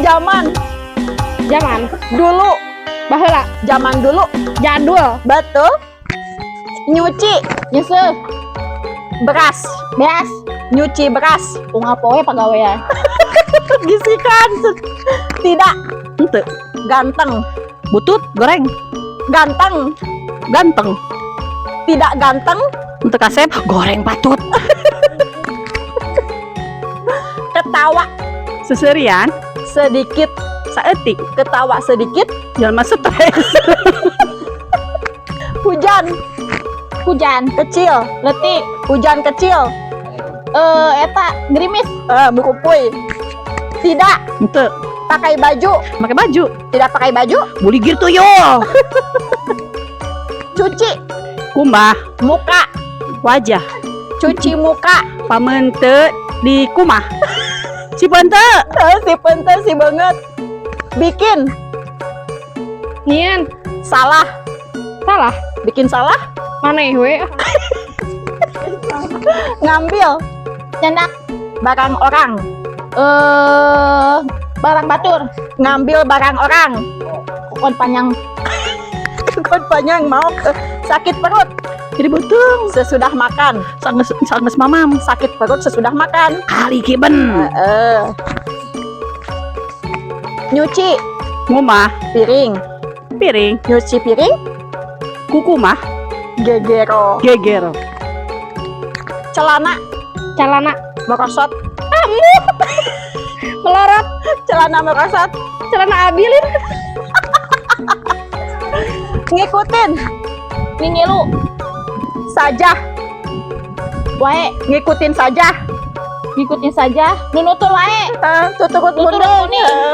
Zaman. Zaman. Dulu. Baheula. Zaman dulu. Jadul. Betul. Nyuci. Nyeuseuh. Beras. Beas. Nyuci beras. Unggal poe pagawean. Gisikan. Tidak. Henteu. Ganteng. Butut goreng. Ganteng. Ganteng. Tidak ganteng. Henteu kasep goreng patut. Ketawa. Seserian. Sedikit. Saeutik. Ketawa sedikit. Jelema stres. Hujan. Hujan. Kecil. Leutik. Hujan kecil. Eh, eta gerimis. Eh, bukupuy. Tidak Henteu. Pakai baju. Make baju. Tidak pakai baju. Buligir tuyul. Cuci. Kumbah. Muka. Wajah. Cuci muka. Pamente di kumah. Si pente. Eh, si pente si banget. Bikin. Nyieun. Salah. Salah. Bikin salah. Maneh we. Ngambil. Nyandak. Barang orang. Eh, barang batur. Ngambil barang orang. Kokon panjang. Kokon panjang mau ke sakit perut. Jadi beuteung. Sesudah makan. Sanggeus sanggeus mamam. Sakit perut sesudah makan. Kali kiben. Eh. Nyuci. Ngumbah. Piring. Piring. Nyuci piring. Kukumah. Gegero. Geger. Celana. Calana. Merosot. Melorot. Celana merosot. Celana abilin. Ngikutin. Ningilu. Saja. Wae. Ngikutin saja. Ngikutin saja. Nunutur wae. Eh, tuturut Tuturut munding. munding.